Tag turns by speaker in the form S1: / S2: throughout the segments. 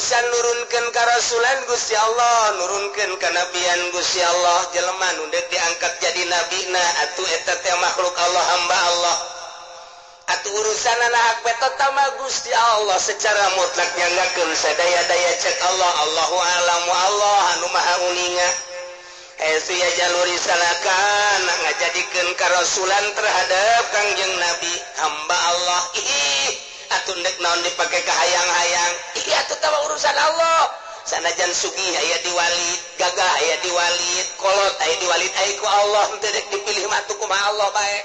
S1: Urusan nurunkeun karasulan Gusti Allah, nurunkeun kanabian Gusti Allah, jelema nu deuk diangkat jadi nabina atuh eta teh makhluk Allah, hamba Allah. Atuh urusan hak veto mah Gusti Allah secara mutlak, nyanggakeun sadaya-daya cek Allah. Allahu a'lamu, Allah anu maha uninga. Haitsu yaj'alu risalatahu, ngajadikeun karasulan terhadap Kangjeng Nabi, hamba Allah. Ih, atuh ndek naon dipake kahayang-hayang? Ih, atuh tawa urusan Allah. Sanajan sugih aya di Walid, gagah aya di Walid, kolot aya di Walid, aya ku Allah teu dek dipilih mah atuh kumaha Allah bae.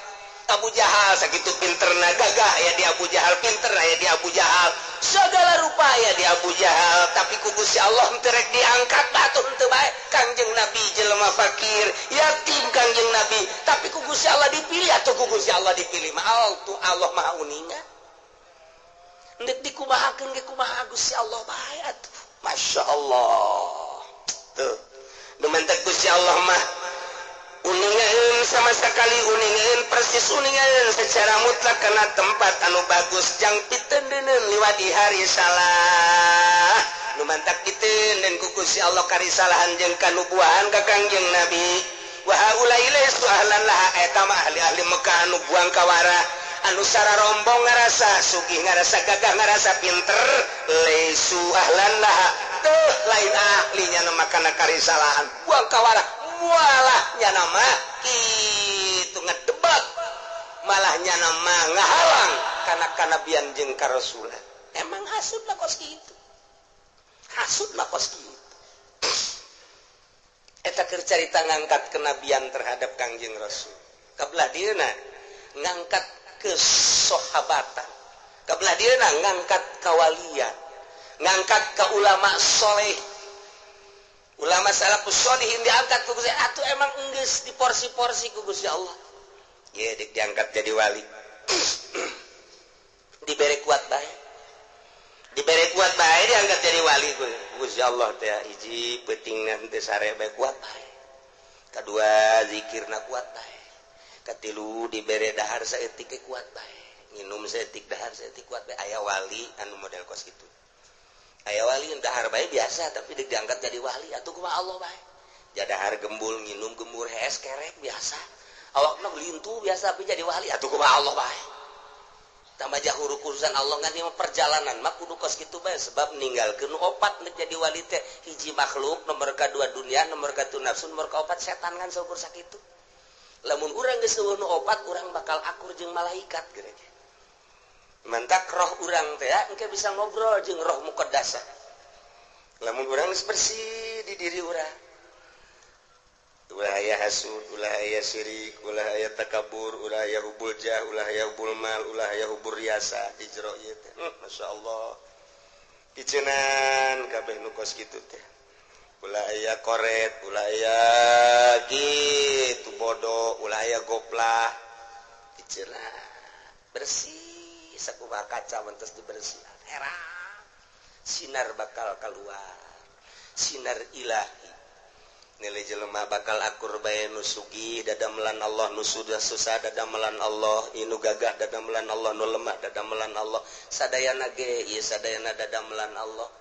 S1: Abu Jahal sakitu pinterna, gagah aya di Abu Jahal, pinter aya di Abu Jahal, segala rupa aya di Abu Jahal, tapi ku Gusti Allah teu rek diangkat, atuh henteu bae. Kangjeng Nabi jelema fakir, yatim Kangjeng Nabi, tapi ku Gusti Allah dipilih. Atuh ku Gusti Allah dipilih mah tuh Allah Maha uninga. Ndek dikumahakeun ge kumaha Gusti Allah bae atuh. Masya Allah, tuh nu mantak Gusti Allah mah uningaeun, sama sekali uningaeun, persis uningaeun secara mutlak karena tempat anu bagus jang pitendeunun liwat di hari salah. Nu mantak piteundeun ku Gusti Allah karisalahan jeung kanubuahan ka Kangjeng Nabi. Wa haula'i laisu ahlan laha, eta mah ahli-ahli Mekah anu buang kawara, anu sararombong, ngarasa sugih, ngarasa gagah, ngarasa pinter, laisu ahlan laha, tuh lain ahlinya nama kana karisalahan, buang kawara. Mualah nyana mah kitu ngedebak, malah nyana mah ngahalang kana kanabian jeung karasulan. Emang hasud lah kos kitu, hasud lah kos kitu. Eta keur carita ngangkat kenabian terhadap Kangjeng Rasul. Kabelah dieuna ngangkat kesohabatan, kabelah dieuna ngangkat kawalian, ngangkat ke ulama soleh, ulama salafus sholihin diangkat ku Gusti. Atuh emang enggeus di porsi-porsi ku Gusti Allah ye, dik diangkat jadi wali, dibere kuat bae, dibere kuat bae, diangkat jadi wali ku Gusti Allah teh. Hiji, peutingna teu sare bae, kuat bae. Kadua, zikirna kuat bae. Katilu, dibere dahar saeutik ge kuat bae, nginum saeutik, dahar saeutik, kuat bae. Aya wali anu model kos kitu, aya wali dahar bae biasa, tapi dek diangkat jadi wali, atuh kumaha Allah bae. Jadahar gembul, nginum gembur, hees kerek biasa, awakna lintu biasa, tapi jadi wali, atuh kumaha Allah bae. Tambah jauh urusan Allah ngan ieu perjalanan mah kudu kos kitu bae, sebab ninggalkeun opat nek jadi wali teh: hiji makhluk, nomor kadua dunia, nomor katilu nafsu, nomor kaopat setan, kan saukur sakitu. Lamun urang geus euweuh nu opat, urang bakal akur jeung malaikat kira-kira. Mantak roh urang teh ya, engke bisa ngobrol jeung roh muqaddasah lamun urang geus bersih di diri urang, ulah aya hasud, ulah aya syirik, ulah aya takabur, ulah aya hubbul jah, ulah aya hubbul mal, ulah aya hubbur riasa, ijro ieu teh. Masya Allah, icenan kabeh nu kos kitu teh. Ulah aya koret, ulah aya gitu bodoh, ulah aya goplah, icenan bersih sakumaha kaca mentos dibersihan, herang sinar bakal keluar, sinar ilahi. Nilai jelema bakal akur bae, nu sugih dadamelan Allah, nu sudah susah dadamelan Allah, nu gagah dadamelan Allah, nu lemah dadamelan Allah, sadayana ge ieu sadayana dadamelan Allah.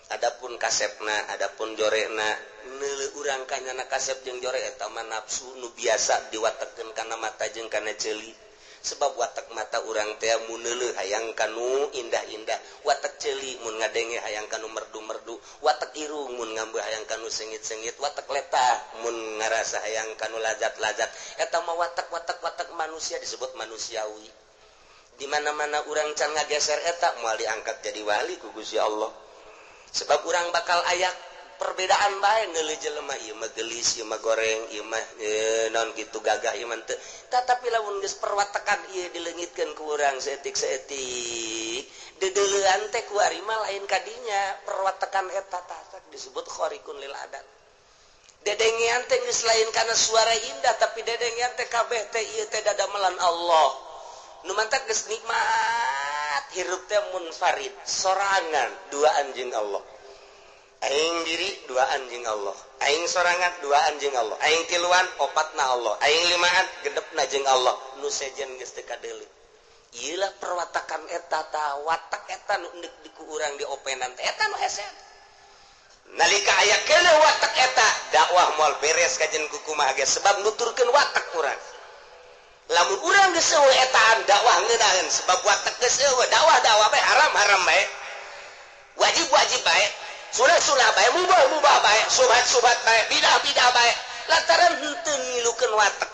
S1: Adapun kasepna, adapun jorena, neuleuh urang kanyana kasep jeung jore, eta mah nafsu nu biasa diwatekeun kana mata jeung kana ceuli, sebab watak mata urang teh mun neuleuh hayang kanu indah-indah, watak ceuli mun ngadenge hayang kanu merdu-merdu, watak irung mun ngambe hayang kanu sengit-sengit, watak letah mun ngarasa hayang kanu lazat-lazat. Eta mah watak-watak watak manusia, disebut manusiawi. Di mana-mana urang can ngageser eta, moal diangkat jadi wali ku Gusti Allah, sebab urang bakal aya perbedaan bae neuleuh jelema, ieu mah geulis, ieu mah goreng, ieu mah naon kitu, gagah, ieu mah teu. Tetapi lamun geus perwatakan ieu dileungitkeun ku urang saeutik-saeutik, deudeulean teh ku ari mah lain kadinya perwatakan eta tah disebut khariqun lil adat. Dedengean teh geus lain kana suara indah, tapi dedengean teh kabeh teh ieu teh dadamelan Allah. Nu mantak geus nikmat hirup teh munfarid, sorangan, duaan jeung Allah. Aing diri duaan jeung Allah, aing sorangan duaan jeung Allah, aing tiluan opatna Allah, aing limaan genepna jeung Allah. Nu sejen geus teu kadeuleu. Iyalah perwatakan eta ta watak eta nu deuk diku urang diopenan teh eta nu hese. Nalika aya keneh watak eta dakwah moal beres kajen kukumaha ge sebab nuturkeun watak urang. Lamun urang geus eueuh etaan dakwah ngeunaheun sebab watak geus eueuh dakwah-dakwah bae haram-haram bae. Wajib-wajib bae, sunah-sunah bae, mubah-mubah bae, subhat-subhat bae, bidah-bidah bae. Lantaran henteu ngilukeun watak.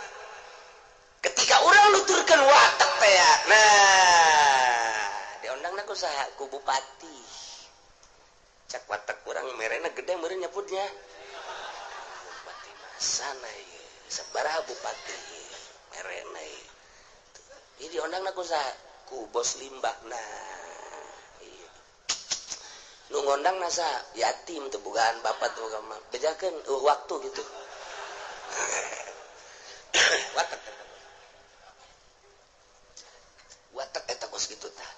S1: Ketika urang nuturkeun watak teh nah diondangna ku saha? Ku bupati. Cak watak urang merena gede meureun nyebutnya. Bupati masana ieu, sabaraha bupati merena ieu. Ieu diondangna ku saha? Ku bos limbah. Nah nu ngondang nasa yatim teu bogaan bapak teu boga mah bejakeun waktu gitu. Watak watak eta kos kitu tah.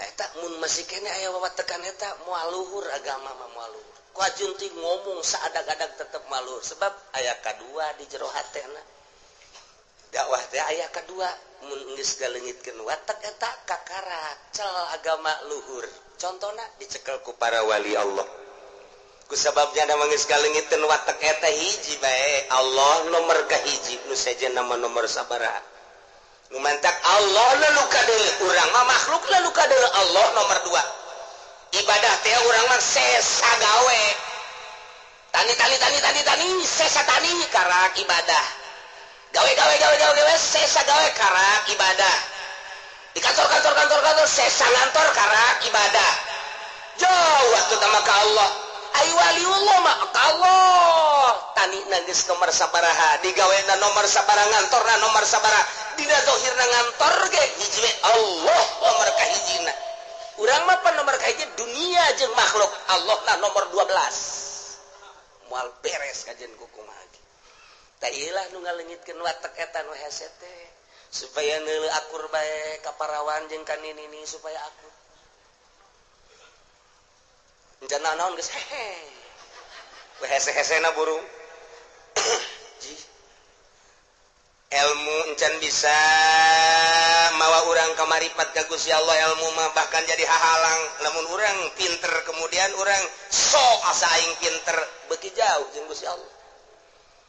S1: Eta mun masih keneh aya wawatekan eta moal luhur agama mah moal luhur. Ku ajunti ngomong saadag-adag tetep moal luhur sebab aya kadua di jero hatena. Dakwah teh aya kadua mun geus galeungitkeun watak eta kakara cel agama luhur. Contohna dicekel ku para wali Allah. Ku sababnya da geus galeungitkeun watak eta hiji bae Allah nomor kahiji nu sejenna mah nomor sabaraha. Nu mantak Allah nu kadeuleu urang mah makhluk nu kadeuleu Allah nomor 2. Ibadah teh urang mah sesa gawe. Tani tani tani tani tani sesa tani karak ibadah. Gawe gawe gawe gawe gawe sesa gawe karak ibadah. Di kantor kantor kantor kantor sesa ngantor karak ibadah. Jauh waktu sama ka Allah. Ai waliullah mah ka Allah. Tani geus nomor sabaraha, digawena nomor sabaraha, ngantorna nomor sabaraha, dina zahirna ngantor ge hiji we Allah nomor kahijina. Urang mah pan nomor kahiji dunia jeung makhluk, Allah na nomor 12. Moal beres kajen kukumaha ge. Tah ieu lah nu ngaleungitkeun watak eta nu hese teh supaya neuleuh akur bae ka parawan jeung ka nini supaya akur. Encan naon geus hehe. We hese-hesena burung. Ji. Ilmu encan bisa mawa urang ka maripat ka Gusti Allah ilmu mah bahkan jadi hahalang. Lamun urang pinter kemudian urang sok asa aing pinter beuki jauh jeung Gusti Allah.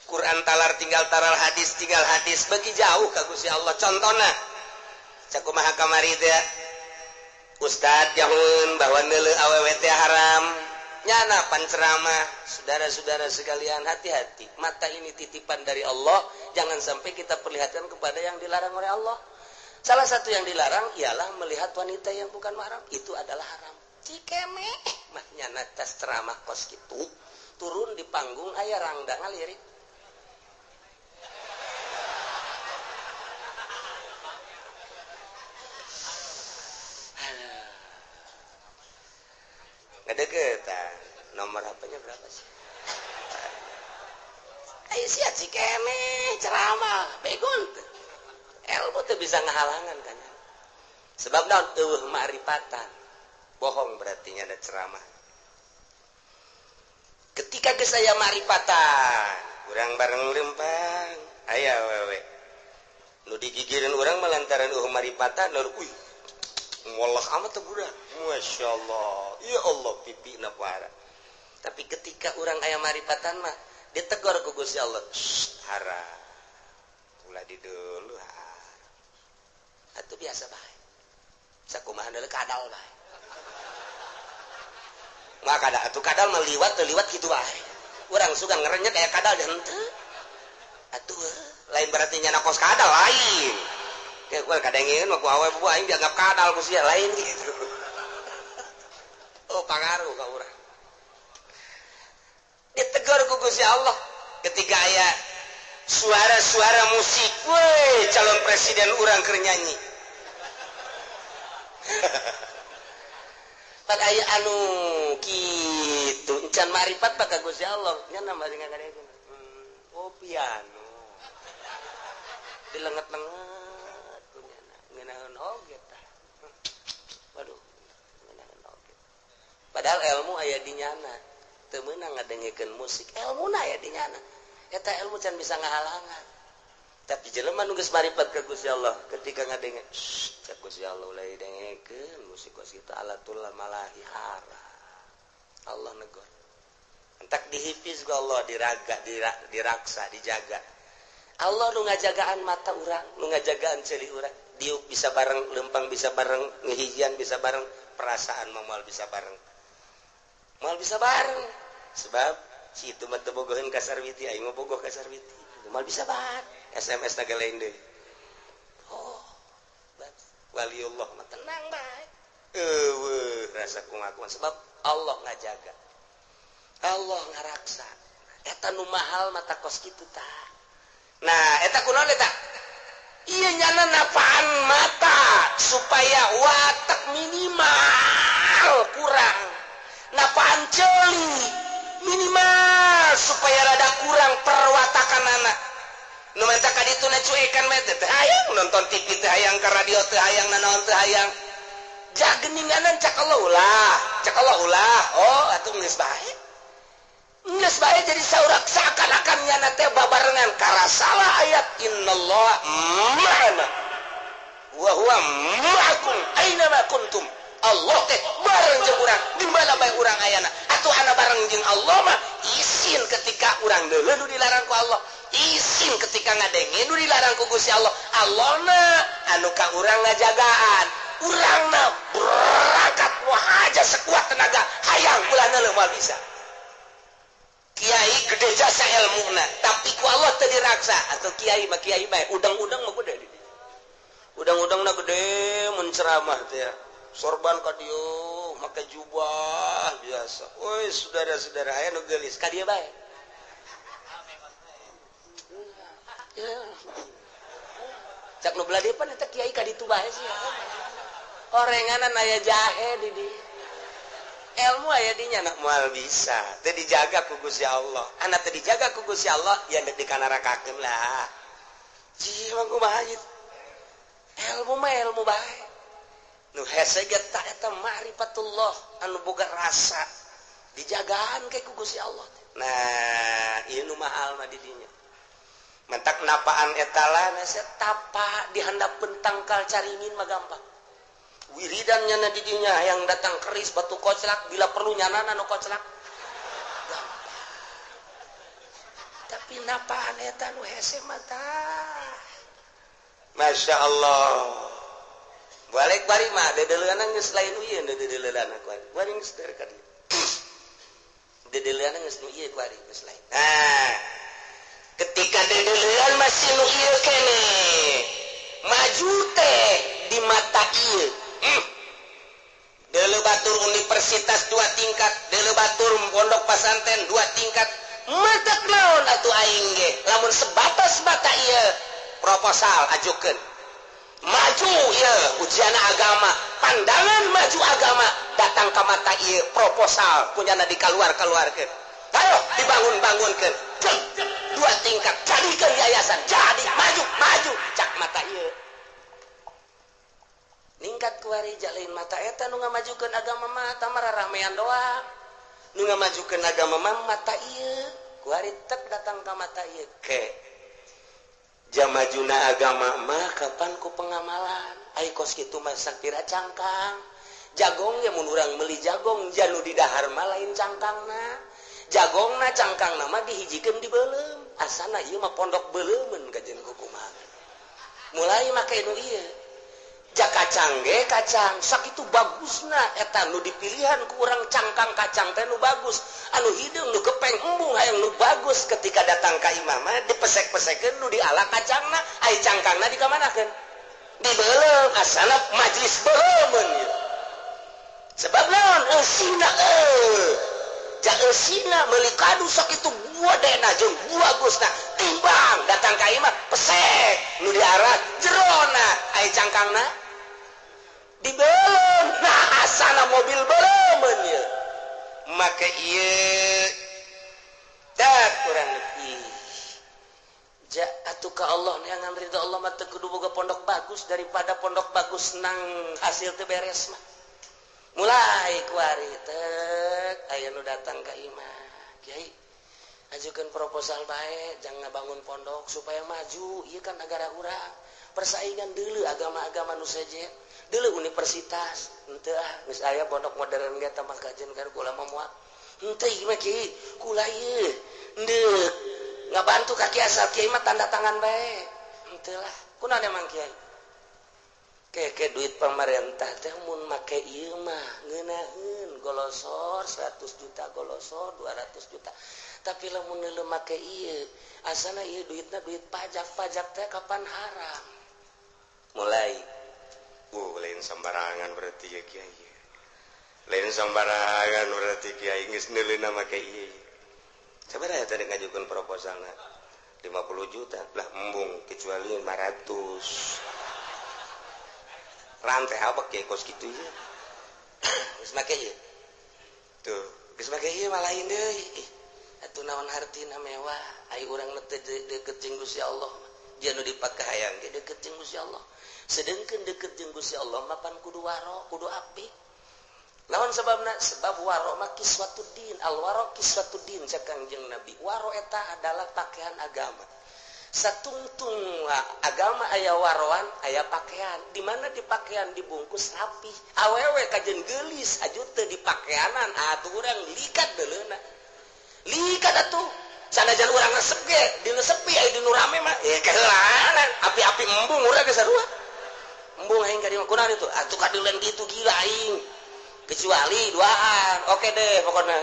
S1: Quran talar tinggal talar hadis tinggal hadis beuki jauh ka Gusti Allah. Contona cakumaha kamari teh Ustad jahun bahwa neuleuh awewe teh haram. Nyana panceramah, saudara-saudara sekalian hati-hati. Mata ini titipan dari Allah, jangan sampai kita perlihatkan kepada yang dilarang oleh Allah. Salah satu yang dilarang ialah melihat wanita yang bukan mahram, itu adalah haram. Cikeme mah nyana tas ceramah kos kitu, turun di panggung aya rangda ngalirik. Ngedeketan nomor HP-nya berapa sih? Ayo sia cikeme ceramah begon teu. Ilmu teu bisa ngahalangan kan. Sebab naon eueuh ma'rifatan. Bohong berarti nya ada ceramah. Ketika geus aya ma'rifatan, urang bareng lempang, aya awewe. Nu digigireun urang mah lantaran eueuh ma'rifatan, uih. Ngolah amat teh budak. Masya Allah, ya Allah pipina parah. Tapi ketika orang aya maripatan mah ditegor ku Gusti Allah, haram. Ulah di dulu haram. Atuh biasa bae. Sakumaha deuleu kadal bae. Mah kadal atuh kadal mah liwat teu liwat kitu bae. Urang suka ngerenyet aya kadal da henteu. Atuh lain berarti nyana kos kadal lain. Kayak gue kadangin mah ku awe bu aing dianggap kadal ku sia lain gitu. Oh pangaruh ka urang. Ditegur ku Gusti Allah ketika aya suara-suara musik, weh calon presiden urang keur nyanyi. Pan aya anu kitu encan marifat pa ka Gusti Allah nya nambah ngadaekeun. Oh piano. Dilenget-lenget ngeunaheun oge tah. Waduh, ngeunaheun oge. Padahal ilmu aya di nyana. Teu meunang ngadengekeun musik, ilmuna aya di nyana. Eta ilmu can bisa ngahalangan. Tapi jelema nu geus marifat ka Gusti Allah ketika ngadenge, cek Gusti Allah ulah dengekeun musik kos kitu, alatul malahi haram. Allah negor. Entak dihifizz ku Allah, diraga, diraksa, dijaga. Allah nu ngajagaan mata urang, nu ngajagaan ceuli urang. Diuk bisa bareng, lempang bisa bareng, ngehijian bisa bareng, perasaan mah moal bisa bareng. Moal bisa bareng. Sebab si itu mah teu bogoheun ka Sarwiti, aing mah bogoh ka Sarwiti. Moal bisa bareng. SMS na lain deui. Oh, waliullah mah tenang bae. Eueuh rasa kumaha, sebab Allah ngajaga. Allah ngaraksa. Eta nu mahal mata kos kitu tah. Nah, eta kunaon eta? Ieu nyana napaan mata supaya watak minimal kurang. Napaan ceuli minimal supaya rada kurang perwatakanana. Nu menta ka ditu na cuekan mah teh hayang nonton TV, teh hayang ka radio, teh hayang nanaon, teh hayang. Jageninganan cak Allah ulah, cak Allah ulah. Oh, atuh geus bae. Geus bae jadi saurak seakan-akan nyana teh babarengan karasalah ayat innallaha ma'ana wa huwa ma'akum aina ma kuntum. Allah teh bareng jeung urang di mana bae urang ayana. Atuh ana bareng jeung Allah mah isin ketika urang deuleu nu dilarang ku Allah, isin ketika ngadenge nu dilarang ku Gusti Allah. Allahna anu ka urang ngajagaan, urangna berangkat wah aja sekuat tenaga hayang ulah neuleuh moal bisa. Kiai gede jasa ilmuna, tapi ku Allah teu diraksa. Atau kiai mah kiai bae, udang-udang mah gede di dieu. Udang-udangna gede mun ceramah teh ya. Sorban ka dieu, make jubah biasa. Woi saudara-saudara aya nu geulis ka dieu bae. Cak nu belah dieu pan eta kiai ka ditu bae sih. Orenganan aya jahe di dieu. Ilmu aya dinya nak moal bisa. Teu dijaga ku Gusti Allah. Anak teu dijaga ku Gusti Allah ya deuk dikanarakakeun lah. Cih mah kumaha ieu? Ilmu mah ilmu bae. Nu hese ge ta eta ma'rifatullah anu boga rasa dijagaan ke ku Gusti Allah. Nah, ieu nu mahal mah di dinya. Mentak napaan eta lah nase tapa di handapeun tangkal caringin mah gampang. Wiridan nyana di dinya yang datang keris batu koclak bila perlu nyana nu koclak. Gampang. Tapi napaan eta nu hese mah tah. Masya Allah. Balik bari mah dedeleunan geus lain ieu dedeleunan kuari. Bari geus teu ka dieu. Dedeleunan geus nu ieu kuari geus lain. Nah, ketika dedeleunan masih nu ieu kene. Maju teh di mata ieu. Deuleu batur universitas 2 tingkat, deuleu batur pondok pasantren 2 tingkat. Matak naon atuh aing ge? Lamun sebatas mata ieu proposal ajukeun. Maju ieu ujian agama, pandangan maju agama datang ka mata ieu proposal kunyana dikaluar-kaluarkeun. Ayo dibangun-bangunkeun. 2 tingkat jadikeun yayasan, jadi maju-maju cak mata ieu. Ningkat kuari jalain mata eta nu ngamajukeun agama mah tamara ramean doang. Nu ngamajukeun agama mah mata ieu. Kuari tek datang ka mata ieu ke. Jamajuna agama mah kapan ku pengamalan. Ai kos kitu mah sakira cangkang. Jagong ge mun urang meuli jagong janu di dahar mah lain cangkangna. Jagongna cangkangna mah dihijikeun di beuleum. Asana ieu mah pondok beuleumeun kajen kukumaha. Mulai make nu ieu. Ja kacang ge kacang sakitu bagusna eta nu dipilihan ku urang cangkang kacang teh nu bagus, anu hideung nu gepeng embung hayang nu bagus. Ketika datang ka imah mah dipesek-pesekeun nu diala kacangna, ai cangkangna dikamanakeun? Dibeuleum. Asana majelis beuleumeun ieu. Sebab naon? Eusina ja eusina meuli kadu sakitu buadena jeung bagusna timbang datang ka imah pesek nu diarah jerona, ai cangkangna dibeuleum. Nah asana mobil beuleumeun ieu. Make ieu tak kurang lebih ja atuh ka Allah neangan ridho Allah mah teu kudu boga pondok bagus daripada pondok bagus nang hasil teu beres mah. Mulai kuari tek aya nu datang ka imah, kiai Ajukan proposal baik, jangan ngabangun pondok supaya maju. Iya kan negara urang persaingan dulu agama-agama nu sejen dulu universitas henteu ah, geus aya pondok modern ge tambah kajian kan kula mah moal henteu. Ieu mah kiai kula ieu ndek ngabantu ka kiai, asal kiai mah tanda tangan bae. Henteu lah, kunaon emang kiai? Keke duit pemerintah teh mun make ieu mah ngeunaheun, golosor 100 juta, golosor 200 juta. Tapi lamun neuleu make ieu, asana ieu duitna duit pajak, pajak teh kapan haram. Mulai lain sembarangan berarti ya kiai, lain sembarangan berarti kiai geus neuleuna make ieu. Sabaraha tadi ngajukeun proposalna? 50 juta lah, embung kecuali 500 rantai apa kiai kos kitu ya. Geus make ieu tuh, geus make ieu mah lain deui. Ih atuh, naon hartina mewah ai urang teh deket jeung Gusti Allah? Dia nu dipake hayang ge deket jeung Gusti Allah, sedengkeun deket jeung Gusti Allah mapan kudu waro, kudu apik. Lawan sebabna? Sebab waro mah kiswatuddin, al waro kiswatuddin cek Kangjeng Nabi. Waro eta adalah pakaian agama. Satungtung agama aya waroan, aya pakaian. Di mana di pakaian dibungkus rapi, awewe kajen gelis aju teu di pakaianan atuh urang likat deuleuna, likat atuh. Sanajan urang resep ge di nu sepi, aya di nu rame mah eh keheulanan api-api, embung urang ge sarua, embung aing ka dieu. Kunaon itu atuh kadeuleun kitu? Gila aing, kecuali duaan oke deh pokoknya.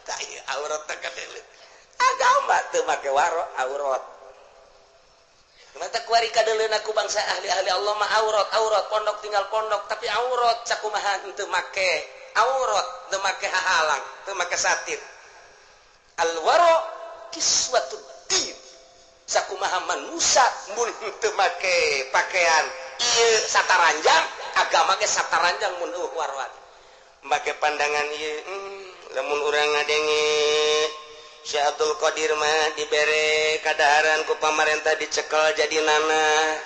S1: Tak aurat teh kadeuleun agama teu make waro aurat. Mata kuari kadeuleun aku bangsa ahli-ahli Allah mah aurat, aurat pondok tinggal pondok, tapi aurat sakumaha teu make aurat, teu make hahalang, teu make satir. Al waro kiswatud din. Sakumaha manusia mun teu make pakaian ieu sataranjang, agama ge sataranjang mun eueuh waroan. Make pandangan ieu, lamun urang ngadenge Syekh Abdul Qadir mah dibere kadaharan ku pamarentah, dicekel jadi nanah.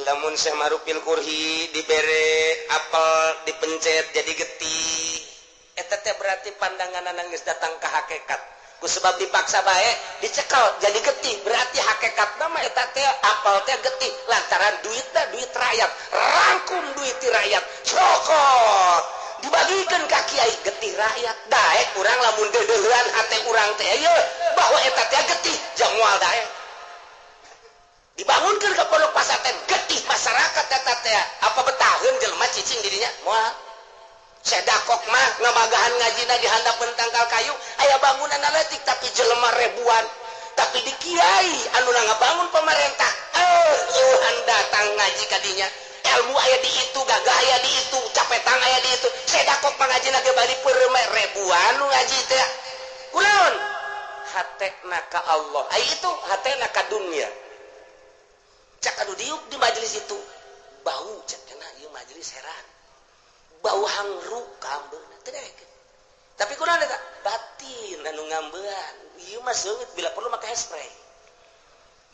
S1: Lamun Syekh Marupil Kurhi dibere apel, dipencet jadi getih. Eta teh berarti pandangan geus datang ke hakikat. Ku sebab dipaksa bae dicekel jadi getih, berarti hakikat nama eta teh apel teh getih lantaran duitna duit rakyat, rangkum duit ti rakyat, cokot dibagikan ka kiai, getih rakyat. Daek urang lamun deudeuhan hate urang teh ieu bahwa eta teh getih, jang moal daek dibangunkeun ke pondok pasantren, getih masyarakat eta teh. Apa betaheun jelema cicing dirinya? Moal. Sedakok mah ngamagahan ngajina di handapeun tangkal kayu, aya bangunan leutik tapi jelema ribuan. Tapi di kiai anu ngabangun pemerintah, eh datang ngaji kadinya, ilmu aya di itu, gagah aya di itu, capetang aya di itu. Sedakok mah ngajina ge bari peureum, ribuan nu ngaji teh. Kunaon? Hatena ka Allah, ai itu hatena ka dunia. Cak anu diuk di majelis itu, bau cek kena ieu majelis, heran bau hangru kaambeuna teu daekeun. Tapi kunaon eta? Batin anu ngambean. Ieu mah seungit, bila perlu make spray,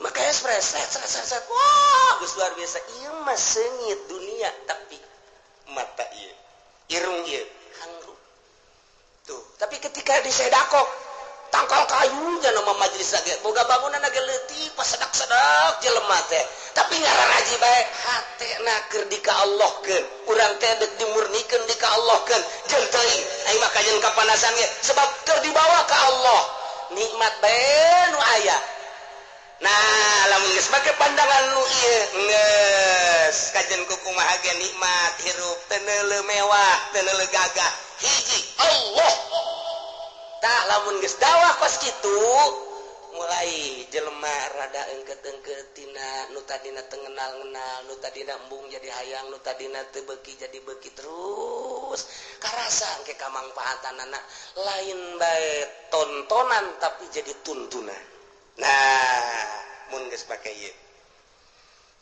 S1: make spray, set set set set, wah geus luar biasa. Ieu mah seungit dunia, tapi mata ieu, irung ieu hangru tuh. Tapi ketika di sedakok tangkal kayunya nama majelis lagi boga bangunan lagi leutik, pas sedak-sedak jelema teh, tapi ngararaji bae, hatena keur di ka Allahkeun. Urang teh deuk dimurnikeun, di ka Allahkeun, jeung teuing ai mah kajeun kapanasan ge, sebab keur dibawa ka Allah nikmat bae nu aya. Nah, lamun geus make pandangan nu ieu, geus kajeun kumaha ge nikmat hirup, teu neuleu mewah, teu neuleu gagah, hiji Allah. Tah, lamun geus dawah kos kitu, mulai jelema rada engket-engket tina nu tadina teu ngenal-ngenal, nu tadina embung jadi hayang, nu tadina teu beuki jadi beuki. Terus karasa engke kamangfaatanana lain bae tontonan, tapi jadi tuntunan. Nah, mun geus make ieu,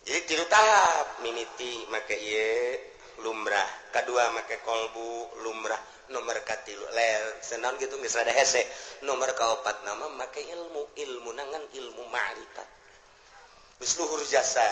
S1: jadi tilu tahap mimiti make ieu lumrah, kadua make kolbu lumrah, nomor katilu lel senaon gitu geus rada hese, nomor kaopat nama make ilmu, ilmu nangan ilmu ma'rifat geus luhur jasa.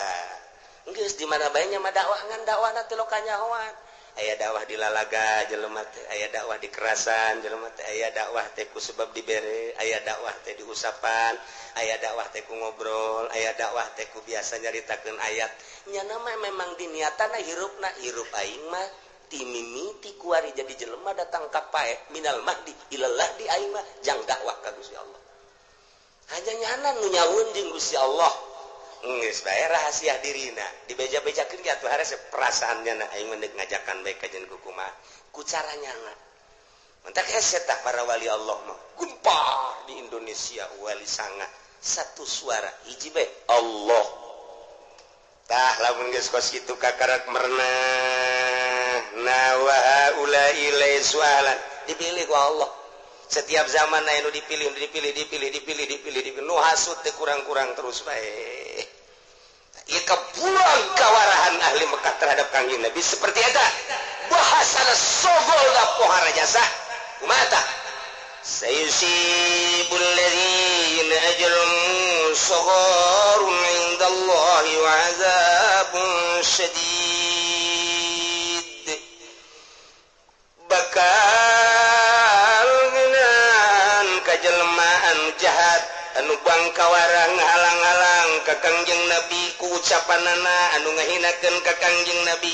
S1: Geus di mana bae nya mah dakwah, ngan dakwahna teh lo kanyahoan. Aya dakwah di lalaga jelema teh, aya dakwah di kerasan jelema teh, aya dakwah teh ku sebab dibere, aya dakwah teh diusapan, aya dakwah teh ku ngobrol, aya dakwah teh ku biasa nyaritakeun ayat. Nyana mah memang diniatana hirupna hirup aing mah ti mimiti kuari jadi jelema datang ka pae minal mahdi ilallah di aing mah jang dakwah ka Gusti Allah. Hanya nyana nu nyaun jeung Gusti Allah. Geus bae rahasia dirina dibeja-bejakeun ge atuh harese perasaan nyana aing mah ngajakan bae ka jeung kumaha ku cara nyana. Mantak hese tah para wali Allah mah gempar di Indonesia wali sanga satu suara hiji bae Allah. Tah lamun geus kos kitu kakarak merenah na wa haula ilaisualan dipilih ku Allah. Setiap zaman aya nu dipilih, dipilih, dipilih, dipilih, dipilih, dipilih. Nu hasud teh kurang-kurang terus bae. Ieu kabuang kawarahan ahli Mekah terhadap Kangjeng Nabi seperti eta. Bahasana sogol da pohara jasa. Kumaha tah? Sayusibul ladzina ajramu sagharun 'indallahi wa 'adzabun syadid. Bakal ngeunaan kajelmaan jahat anu bangkawarang halang-halang ka Kangjeng Nabi ku ucapanana anu ngahinakeun ka Kangjeng Nabi.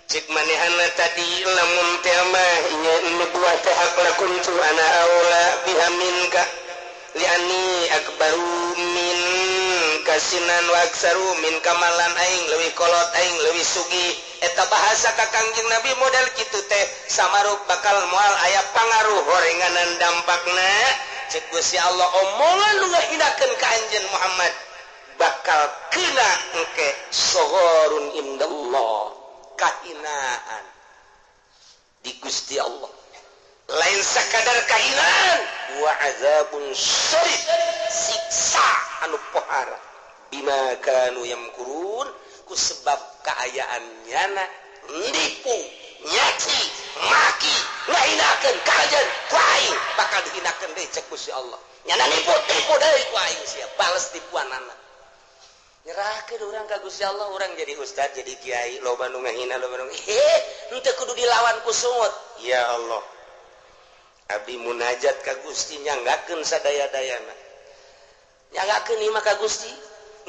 S1: Cek manehana tadi lamun teh mah nya nubuah teh hak lakuntu ana aula biha minka liani akbaru min kasinan wa aksaru min kamalan aing leuwih kolot aing leuwih sugih. Eta bahasa ka Kangjeng Nabi model kitu teh samaruk bakal moal aya pangaruh horenganan dampakna. Cek Gusti Allah omongan nu ngahinakeun ka anjeun Muhammad bakal kena engke soghorun indallah, kahinaan di Gusti Allah. Lain sakadar kahinaan wa azabun syadid, siksa anu pohara bima kanu yamkurun ku sebab kaayaan nyana nipu, nyaci, maki, ngahinakeun ka anjeun ku aing bakal dihinakeun deui cek Gusti Allah. Nyana nipu, tipu deui ku aing sia, bales tipuanana. Nyerahkeun urang ka Gusti Allah, urang jadi ustad, jadi kiai, loba nu ngahina, loba nu henteu kudu dilawan ku sungut. Ya Allah, abdi munajat ka Gusti nyanggakeun sadaya-dayana. Nyanggakeun ieu mah ka Gusti,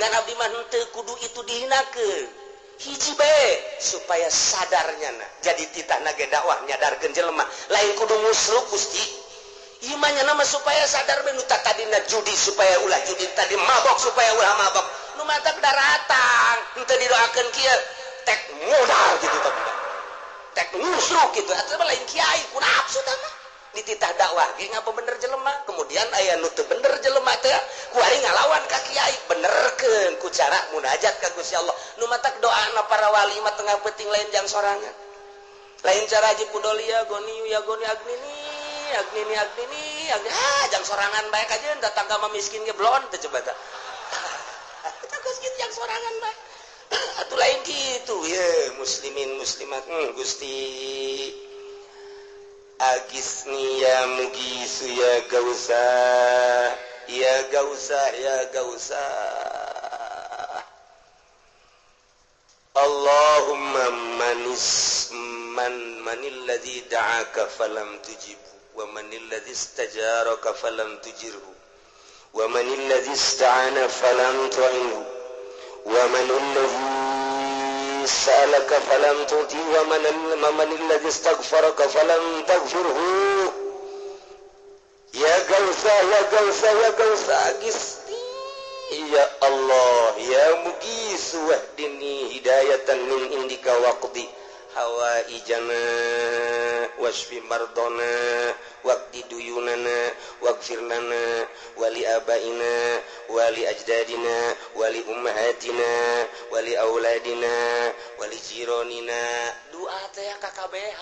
S1: ngan abdi mah henteu kudu itu dihinakeun. Hiji bae supaya sadarnya na. Jadi titahna ge dakwah nyadarkeun jelema, lain kudu musruk Gusti. Ieu mah nya mah supaya sadar bae nu tadina judi supaya ulah judi, tadi mabok supaya ulah mabok. Nu mantak daratang henteu didoakeun kieu tek modal gitu tah budak. Tek musruk kitu atuh mah lain kiai ku nafsu tah mah. Dititah dakwah ge ngapa bener jelema, kemudian aya nu teu bener jelema teh kuari ngalawan ka kiai, benerkeun ku cara munajat ka Gusti Allah. Nu matak doana para wali mah tengah peuting lain jang sorangan. Lain cara haji pudolia goniu ya goni agnini agnini agnini agni, ah jang sorangan bae kajeun tetangga mah miskin ge blon teh coba tah. Eta geus kitu jang sorangan bae. Atuh lain kitu ye muslimin muslimat Gusti agisni ya mugisu ya gausa ya gausa ya gausa. Allahumma manis man manil ladzi da'aka falam tujib wa manil ladzi istajaraka falam tujirhu wa manil ladzi ista'ana falam tu'inhu wa manil ladzi sa'alaka falam tu'ti wa man alladhi istaghfaraka falam taghfirhu. Ya gausa ya gausa ya gausa agisni ya Allah ya mugisu wahdini hidayatan min indika waqdi hawaijana washfi mardana waqdi duyunana waghfir lana wali abaina wali ajdadina wali ummahatina wali auladina wali jironina. Doa teh KKBH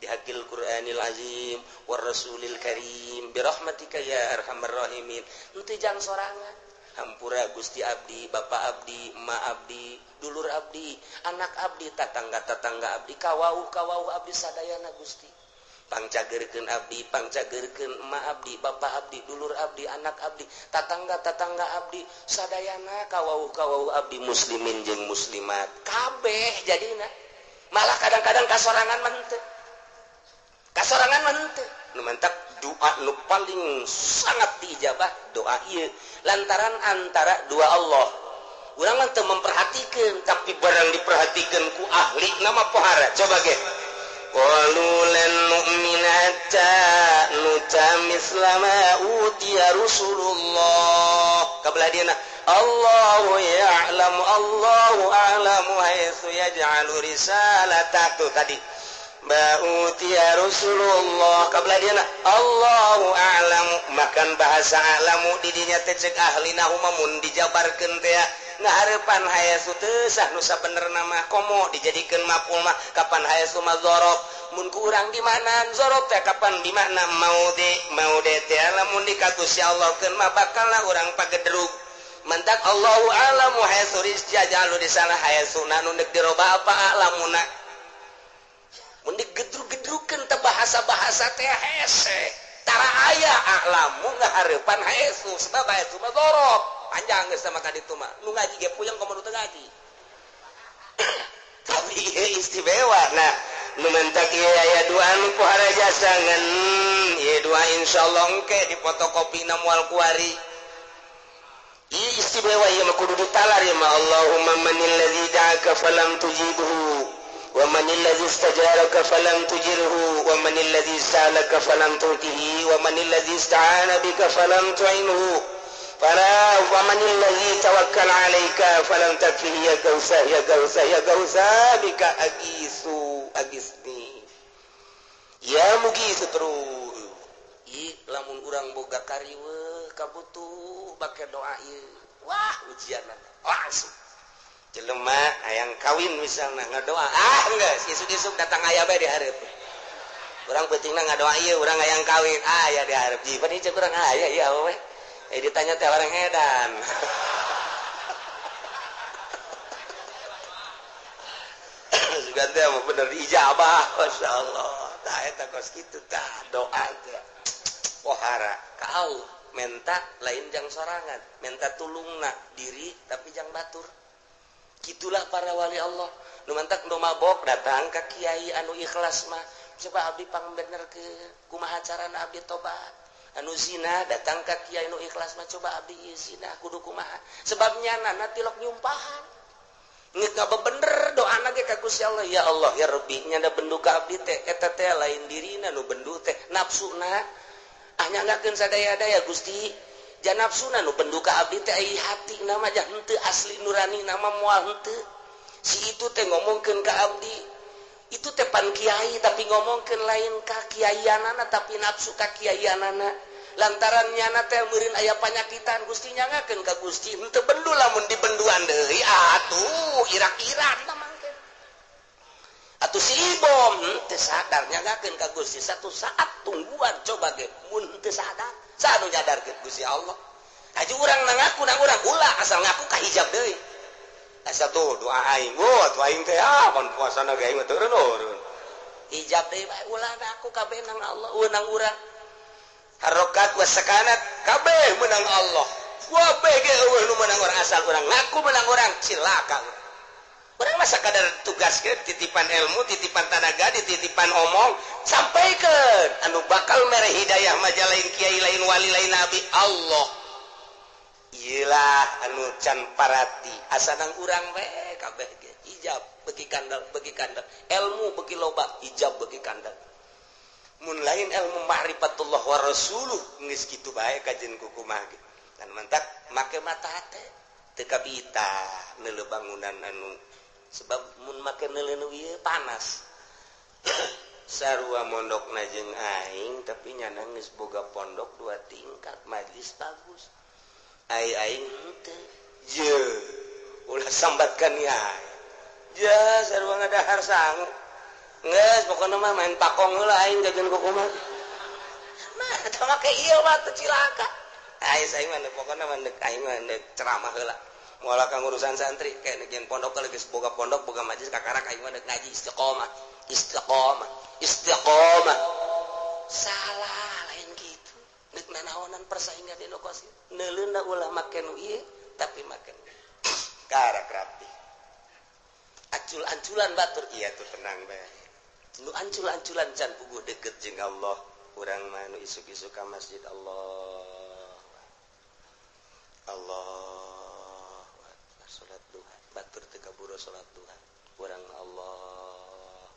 S1: bihaqil Qur'anil azim war rasulil karim birahmatika ya arhamar rahimin. Henteu jang sorangan. Hampura Gusti abdi, bapak abdi, emak abdi, dulur abdi, anak abdi, tatangga-tatangga abdi, kawauh-kawauh abdi sadayana Gusti. Pangcageurkeun abdi, pangcageurkeun emak abdi, bapak abdi, dulur abdi, anak abdi, tatangga-tatangga abdi, sadayana kawauh-kawauh abdi muslimin jeung muslimat. Kabeh jadina. Malah kadang-kadang kasorangan mah henteu. Kasorangan mah henteu. Nu mantak doa nu paling sangat diijabah doa ieu lantaran antara dua Allah. Urang mah teu memperhatikan, tapi barang diperhatikan ku ahli nama pohara. Coba ge. Qalu lan nu'mina hatta nuta misla ma utiya Rasulullah. Kabelah dieuna Allahu ya'lamu, Allahu a'lamu haitsu yaj'alu risalata. Tuh tadi ba'utiya Rasulullah kabelah dieuna Allahu a'lamu, makan bahasa a'lamu didinya teh cek ahli nahu mah mun dijabarkeun teh ngahareupan hayasu teu sah nu sabenerna mah komo dijadikeun maf'ul mah kapan hayasu mah dzaraf mun ku urang di mana dzaraf teh kapan di mana maudi maudi teh lamun dikagus ya Allah keun mah bakalna urang pagedrug. Mantak Allahu a'lamu haitsu jajalu di sana hayasuna nu deuk diroba apa a'lamuna mun digedrug-gedrugkeun teh bahasa-bahasa teh hese tara aya a'lamu ngahareupan hayasu sebab hayasu mah dzaraf panjang geus sama ka ditu mah nu ngaji ge puyeng komo nu teu ngaji. Tapi ieu istimewa. Nah nu mantak ieu aya dua nu pohara jasa ngan ieu dua insyaallah engke dipotokopina moal kuari. Ieu istimewa ieu mah kudu ditalar ieu mah. Allahumma manil ladzi da'aka falam tujibhu wa manil ladzi istajaraka falam tujirhu wa manil ladzi sa'alaka falam tu'tihi wa manil ladzi ista'ana bika falam tu'inhu fala wa manil ladzi tawakkal 'alaika falam takfihi ya gausa ya gausa ya gausa bika agisu agisni ya mugi terus. Ieu lamun urang boga kariweuh kabutuh bake doa ieu wah ujianna langsung. Jelema hayang kawin misalna ngadoa ah geus isuk-isuk datang aya bae di hareup. Urang peutingna ngadoa ieu urang hayang kawin ah aya di hareup. Ji pan ieu urang aya ieu awewe. Ditanya teh orang edan. Sugan teh mah bener ijabah masyaallah. Tah eta kos kitu tah doa teh. Pohara ka Allah menta lain jang sorangan, menta tulungna diri tapi jang batur. Gitulah para wali Allah. Nu mantak nu mabok datang ka kiai anu ikhlas mah, coba abdi pangbenerkeun kumaha carana abdi tobat. Anu zina datang ka kiai nu ikhlas mah, coba abdi ieu zina kudu kumaha. Sebab nyana tilok nyumpahan. Ngeuk ngabebener doana ge ka Gusti Allah, ya Allah ya Rabbi nyana bendu ka abdi teh eta teh lain dirina nu bendu teh nafsuna. Ah nyanggakeun sadaya-daya Gusti. Janapsuna nu bendu ka abdi teh ai hati nama jah henteu asli nurani nama moal henteu. Si itu teh ngomongkeun ka abdi itu teh pan kiai tapi ngomongkeun lain ka kiaianana tapi nafsu ka kiaianana. Lantaran nyana teh meureun aya panyakitan Gusti nyangakeun ka Gusti henteu bendu lamun dibenduan deui atuh irak-irak tah mangke. Atuh si Ibom henteu sadar nyangakeun ka Gusti satu saat tungguan coba ge mun henteu sadar sanu nyadarkeun Gusti Allah. Haji urang ngaku nang urang ulah asal ngaku ka hijab deui. Asa tuh doa aing, wah tuh aing teh ah pan puasana ge aing mah turun. Hijab deui bae ulah ngaku kabeh nang Allah, nang urang. Harokat wa sakanat kabeh menang Allah. Kabeh ge eueuh nu menang urang asal urang ngaku menang urang cilaka. Urang mah sakadar tugas ge titipan ilmu, titipan tanaga, dititipan omong, sampaikeun anu bakal mere hidayah mah lain kiai lain wali lain nabi Allah. Iyalah anu can parati asa nang urang we kabeh ge hijab beuki kandel ilmu beuki loba hijab beuki kandel. Mun lain ilmu ma'rifatullah wa rasuluh geus kitu bae kajen kukumaha ge. Dan mantak make mata hate teu kabita neuleuh bangunan anu sebab mun make neuleuh nu ieu panas. Sarua mondokna jeung aing tapi nyana geus boga pondok 2 tingkat majlis bagus. Ai aing henteu. Ye, ulah sambatkan ya. Ya sarua ngadahar sangu. Geus pokona mah main pakong heula aing jajan kukumaha. Mah eta make ieu mah teu cilaka. Ai aing mah pokona mah deuk aing mah deuk ceramah heula. Moal ka ngurusan santri kayak negian pondok geus boga pondok boga majlis kakarak aing mah deuk ngaji istiqomah. Istiqomah, istiqomah. Salah lain kitu. Deuk nanaonan persaingan di lokasi. Neuleuna ulah make nu ieu tapi make karak rapi. Acul-anculan batur, iya tuh tenang bae. Nu ancul-anculan can puguh deket jeung Allah. Urang mah nu isuk-isuk ka masjid, Allah Allah, salat duha, batur teu kaburu salat duha. Urang mah Allah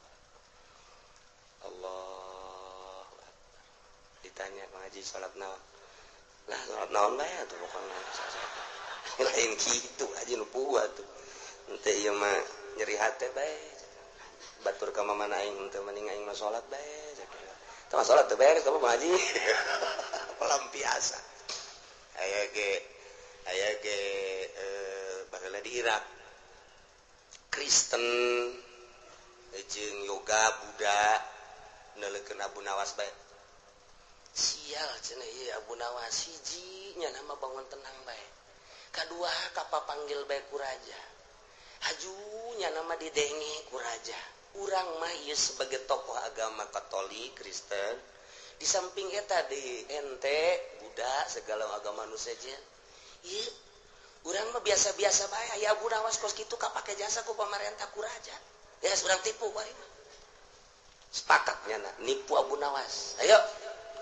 S1: Allah. Ditanya, "Ngaji salat naon?" Lah, salat naon bae atuh, pokona lain kitu aja nu puguh atuh. Henteu, ieu mah nyeri hate bae. Batur ka mana aing henteu, mending aing mah salat bae. Tah, salat teu beres apa ngaji? Pelampiasan. Aya ge baheula di Irak. Kristen jeung yoga Buddha neuleukeun Abu Nawas bae. Sial cenah ieu Abu Nawas, hiji nya nama bangun tenang bae. Kadua kapapanggil bae ku raja. Haju nya nama didenge ku raja. Urang mah ieu sebagai tokoh agama Katolik, Kristen, di samping eta di ente Buddha, segala agama nu sejen. Ieu urang mah biasa-biasa bae, aya Abu Nawas kos kitu kapake jasa ku pamarentah, ku raja. Ya urang tipu bae mah. Sepakat nyana nipu Abu Nawas. Ayo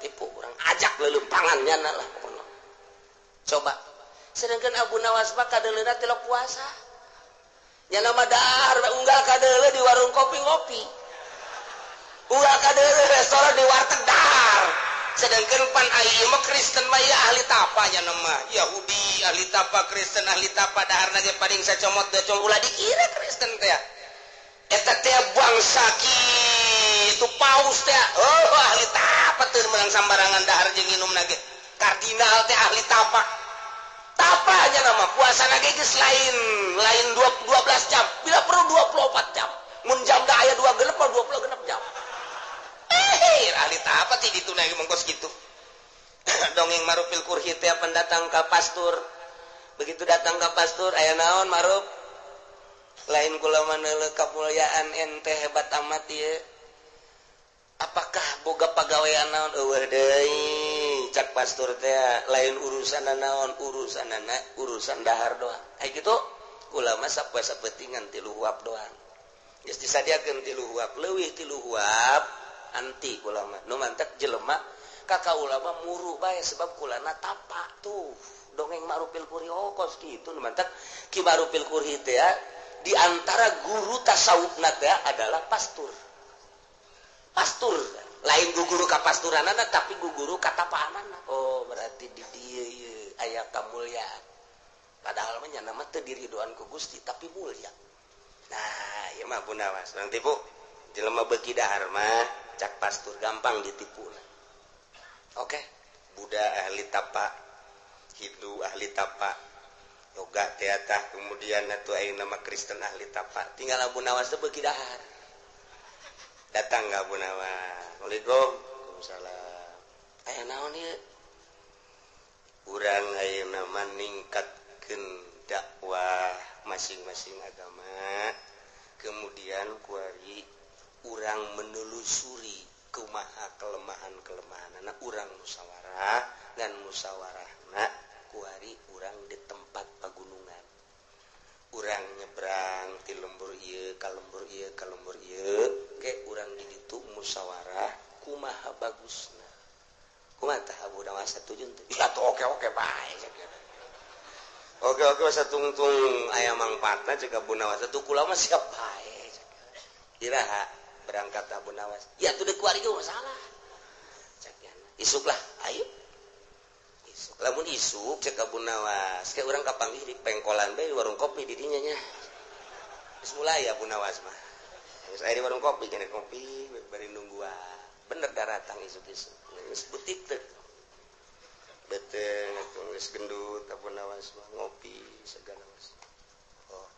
S1: tipu, urang ajak lelempangan nyana lah pokoknya. Coba. Sedangkan Abu Nawas mah kadeuleuna tilok puasa. Nyana mah dahar unggal kadeuleu di warung kopi ngopi. Unggal kadeuleu restoran, di warteg dahar. Sedangkan pan ai mah Kristen mah ya ahli tapa nya mah. Yahudi ahli tapa, Kristen ahli tapa, daharna ge paling sacomot dua, ulah dikira Kristen teh. Eta teh bangsa kitu, paus teh. Oh, ahli tapa teu meunang sambarangan dahar jeung nginum ge. Kardinal teh ahli tapa. Tapa aja nama puasa ge geus lain lain 12 jam, bila perlu 24 jam. Mun jam da aya 2 genep, 26 jam. Eh, ahli tapa ti ditu na mongkos kitu. Dongeng Marufil Kurhi teh pendatang ka pastur. Begitu datang ka pastur, "Aya naon, Maruf?" "Lain kula mah kamuliaan ente hebat amat ieu. Apakah boga pagawean naon?" "Eueuh deui," cak pastur teh, "lain urusan naon, urusan urusan dahar doang." Ai kitu, kula mah sapoe sapentingan 3 huap doang. Geus disadiakeun 3 huap, leuwih 3 huap anti kula mah. Nu mantek jelema ka kaula mah muru bae sebab kulana tapa tuh. Dongeng Marufil Kurhi, oh kos kitu. Nu mantek Ki Marufil Kurhi teh di antara guru tasawufna teh adalah pastur. Pastur lain guru kapasturanana, tapi guru katapaanana. Oh, berarti di dieu ieu aya kamulyaan. Padahal mah nyana mah teu diridoan ku Gusti, tapi mulia. Nah, ieu mah Abu Nawas urang tipu. Jelema beuki dahar mah, cak pastur, gampang ditipu. Oke, Buddha ahli tapa, Hindu ahli tapa, yoga teatah, kemudian atuh ayeuna nama Kristen ahli tapa. Tinggal Abu Nawas teh beuki dahar. Datang ka Abu Nawas. "Assalamualaikum." "Waalaikumsalam." "Aya naon ieu?" "Urang ayeuna mah ningkatkeun dakwah masing-masing agama. Kemudian kuari urang menelusuri kumaha kelemahan-kelemahan anak urang, musyawarah dan musyawarahna kuari urang di tempat pagunungan, urang nyebrang ti lembur ieu ka lembur ieu ka lembur ieu ke urang di ditu musyawarah kumaha bagusna. Kumaha tah, Abu Nawas, satuju teu?" "Ya tuh, oke-oke bae." Oke-oke satungtung aya mangpaatna, cek Abu Nawas, "Atuh kula mah siap bae." Iraha berangkat Abu Nawas? "Ya tuh, deuk kuari ge masalah," cek. "Isuk lah, ayo isuk." Lamun isuk, cek Abu Nawas, kayak urang kapanggih di pengkolan bae, di warung kopi di dinya nya. Geus mulai Abu Nawas mah. Geus aya di warung kopi, kena kopi bari nungguan. Bener daratang isuk-isuk. Geus butik teh. Beteng atuh geus gendut Abu Nawas mah, ngopi segala mas. Oh,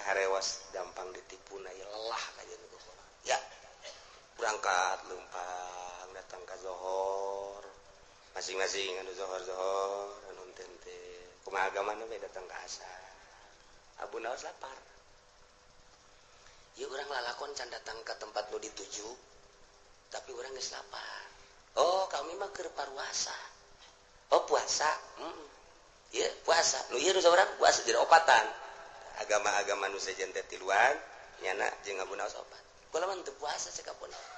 S1: ngaharewas gampang ditipu na ya, lelah kajian itu. Ya, berangkat lempang datang ke zohor masing-masing, anu zohor-zohor, anu tente kumaha agamana we, datang ke asar. Abu Nawas lapar. Ya urang lalakon can datang ke tempat nu dituju, tapi urang geus lapar. "Oh, kami mah keur paruasa." "Oh, puasa." Ieu puasa. Nu ieu nu saurang puasa, jadi opatan. Agama-agama nu sejen teh tiluan. Nyana jeung Abu Nawas opat. Kula mah teu puasa cek Abu Nawas.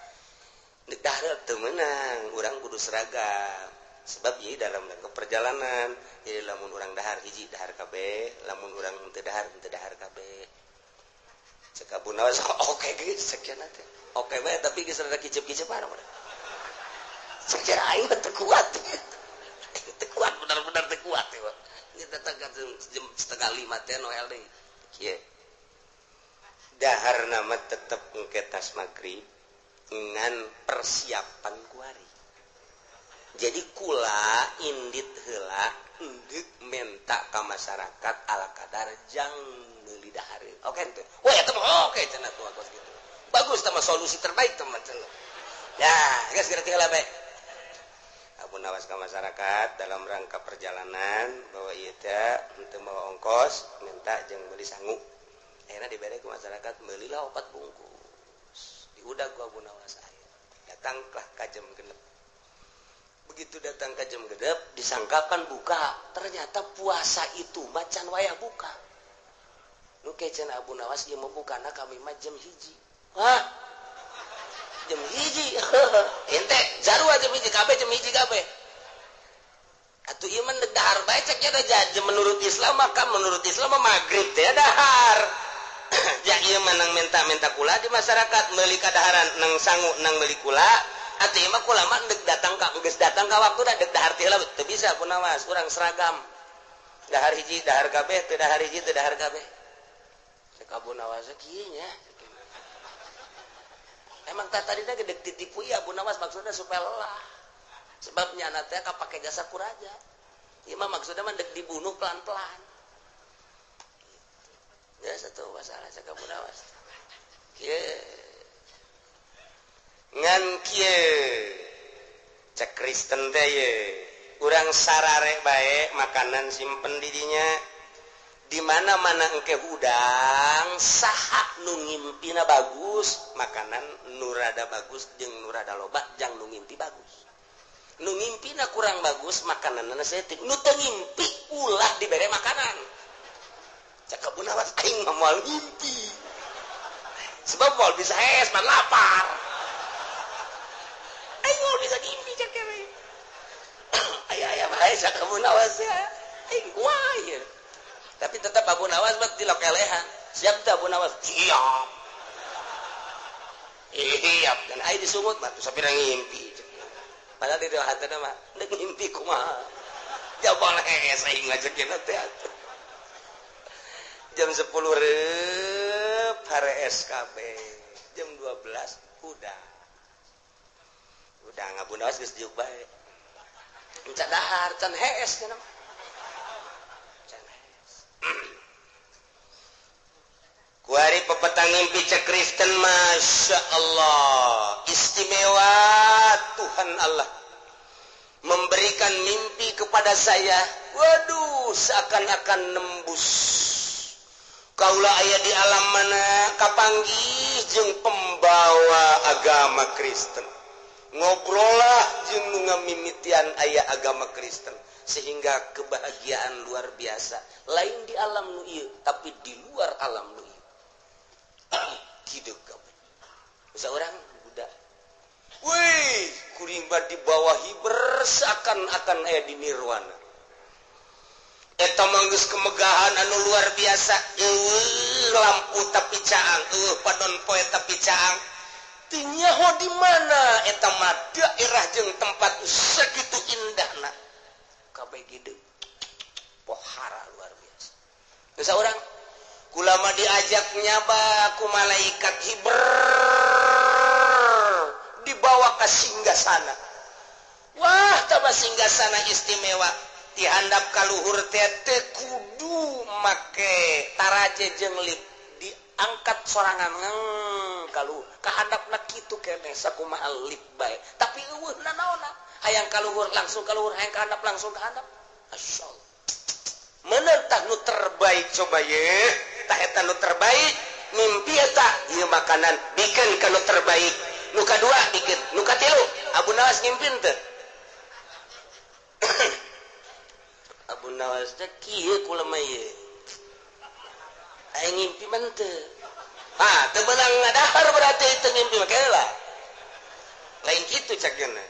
S1: Deuk dahar teu meunang, urang kudu seragam. Sebab ieu dalam rangka perjalanan. Jadi lamun urang dahar hiji dahar kabeh, lamun urang teu dahar teu dahar kabeh. Cek Abu Nawas oke geus cek cenah teh. Oke bae tapi geus rada kicep-kicepan. Cek cenah aing mah teu kuat. Teu kuat benar-benar teu kuat ya. Ini datang jam 4:30 teh Noel deui. Kieu. Dahar nama tetep engke tas magrib ngan persiapan kuari. Jadi kula indit heula endek menta ka masyarakat ala kadar jang meuli dahareun. Oke teu? Wah eta mah oke cenah tuh kos kitu. Bagus tah solusi terbaik teman cenah. Ya, geus geura heula bae. Abu Nawas ka masyarakat dalam rangka perjalanan bahwa ieu teh henteu mawa ongkos minta jeung meuli sangu. Akhirnya dibere ke masyarakat belilah 4 bungkus. Diudag ku Abu Nawas aya. Datanglah ka jam 6. Begitu datang ke jam 6 disangkakan buka, ternyata puasa itu macan wayah buka. Nu kecen Abu Nawas ieu mah bukana kami mah jam 1. Hah? Jam 1. Ente jarua jam 1 kabeh jam 1 kabeh. Atuh ieu mah dahar bae cek nya da menurut Islam maka menurut Islam mah magrib teh dahar. Ya ieu mah nang minta-minta kula di masyarakat meuli kadaharan nang sangu nang meuli kula. Atuh ieu mah kula mah deuk datang ka geus datang ka waktu deuk dahar teh heula teu bisa Abu Nawas urang seragam. Dahar hiji dahar kabeh teu dahar hiji teu dahar kabeh. Cek Abu Nawas kieu nya. Emang tah tadina gedek ditipu ya Abu Nawas maksudna supaya lelah. Sebab nyana teh kapake jasa ku raja. Ieu mah maksudna mah deuk dibunuh pelan-pelan. Ya satu masalah cek Abu Nawas. Kieu ngan kieu cek Kristen teh ye urang sarare bae makanan simpen di dinya. Di mana-mana engke hudang saha nu ngimpina bagus makanan nu rada bagus jeung nu rada loba jang nu ngimpi bagus. Nu ngimpina kurang bagus makananna saeutik nu teu ngimpi ulah dibere makanan. Cek Abu Nawas aing mah moal ngimpi. Sebab moal bisa hees mah lapar. Aing moal bisa ngimpi cek we. Aya-aya bae cek Abu Nawas ya. Aing kumaha ieu. Tapi tetap Abu Nawas mah dilokelehan. Siap teu Abu Nawas? Siap. Siap. Dan aing disungut mah tuh sapira ngimpi. Padahal di hatena mah deuk ngimpi kumaha. Jabal hees aing ngajekeun teh atuh. Jam 10 reup harees kabeh. Jam 12 udah. Udah Abu Nawas geus diuk bae. Encan dahar, can hees cenah mah. Can hees. Kuari pepetang ngimpi cek Kristen Masya Allah. Istimewa Tuhan Allah memberikan mimpi kepada saya. Waduh, seakan-akan nembus. Kaula aya di alam mana kapanggih jeung pembawa agama Kristen. Ngobrollah jeung nu ngamimitian aya agama Kristen sehingga kebahagiaan luar biasa. Lain di alam nu ieu, tapi di luar alam nu ieu. Kieu kabeh. Seorang budak. Wih, kuring di bawah hiber seakan-akan aya di nirwana. Eta mah geus kemegahan anu luar biasa. Eueuh lampu tapi caang, eueuh padon poe tapi caang. Teu nyaho di mana eta mah daerah jeung tempat sakitu indahna. Kabeh gede. Pohara luar biasa. Geus saurang kulama diajak nyaba ku malaikat hiber dibawa ke singgasana. Wah, taba singgasana istimewa. Dihandap kaluhur teh teu kudu make taraje jeung lip diangkat sorangan ngeng kaluhur kahandapna kitu keneh sakumaha lip bae tapi eueuh nanaonna hayang kaluhur langsung kaluhur hayang kahandap langsung kahandap. Masyaallah. Meunang nu terbaik coba ye tah eta nu terbaik mimpi eta ieu makanan bikeun ka nu terbaik nu kadua bikeun nu katilu. Abu Nawas ngimpin teh. Abu Nawas teh kieu kula mah ieu. Aing ngimpi mah teu. Ah, teu meunang ngadahar berarti teu ngimpi mah lah. Lain kitu cakna.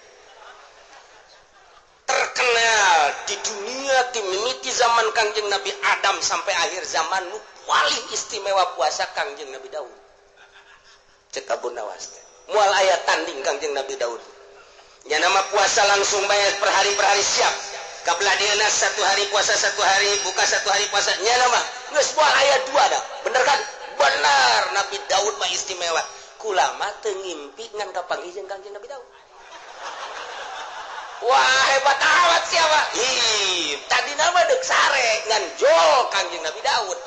S1: Terkenal di dunia timimiti zaman Kangjeng Nabi Adam sampai akhir zaman nu paling istimewa puasa Kangjeng Nabi Daud. Cek Abu Nawas teh. Moal aya tanding Kangjeng Nabi Daud. Nya nama puasa langsung bayar per hari siap. Kabla dieuna satu hari puasa satu hari buka satu hari puasa nya nama geus moal aya dua dah. Bener kan? Benar, Nabi Daud mah istimewa. Kula mah teu ngimpi ngan kapanggih jeung Kangjeng Nabi Daud. Wah, hebat amat siapa? Ih, tadi nama deuk sare ngan jol Kangjeng Nabi Daud.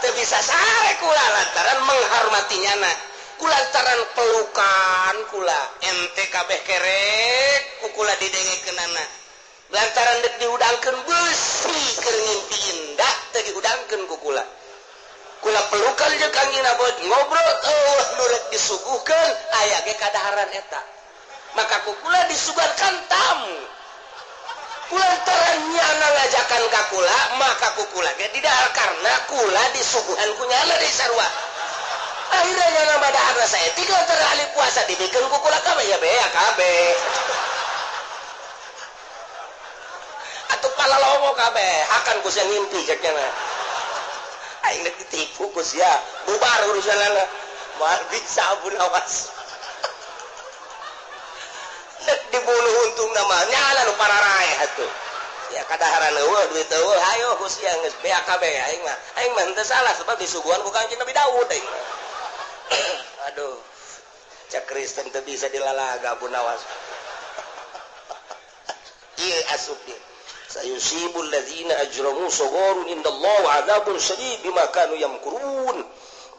S1: Teu bisa sare kula lantaran menghormati nyana. Kulantaran pelukan kula ente kabeh kerek ku kula didengekeunana. Lantaran deuk dihudangkeun beusi keur ngimpi indah teu dihudangkeun ku kula. Kula pelukan jeung Kangjeng Nabi ngobrol eueuh nu rek disuguhkeun aya ge kadaharan eta. Maka ku kula disuguhkan tamu. Kulantaran nyana ngajakan ka kula maka ku kula ge didahar karena kula disuguhan ku nyana deui sarua. Akhirnya nyana madahar saeutik lantaran ahli puasa dibikeun ku kula kabeh ya bea kabeh. Atuh palalomo kabeh hakan ku sia ngimpi cek nyana. Aing rek ditipu ku sia bubar urusanana moal bisa Abu Nawas. Rek dibunuh untung nama nyala nu pararaeh atuh. Ya kadaharan eueuh duit eueuh hayo ku sia geus bea kabeh aing mah. Aing mah henteu salah sebab disuguhan ku Kangjeng Nabi Daud aing mah. Aduh. Cek Kristen teu bisa dilalaga Abu Nawas. Ieu asup dia. Sayusibul ladzina ajramu sagharun indallah wa adzabun syadid bima kanu yamkurun.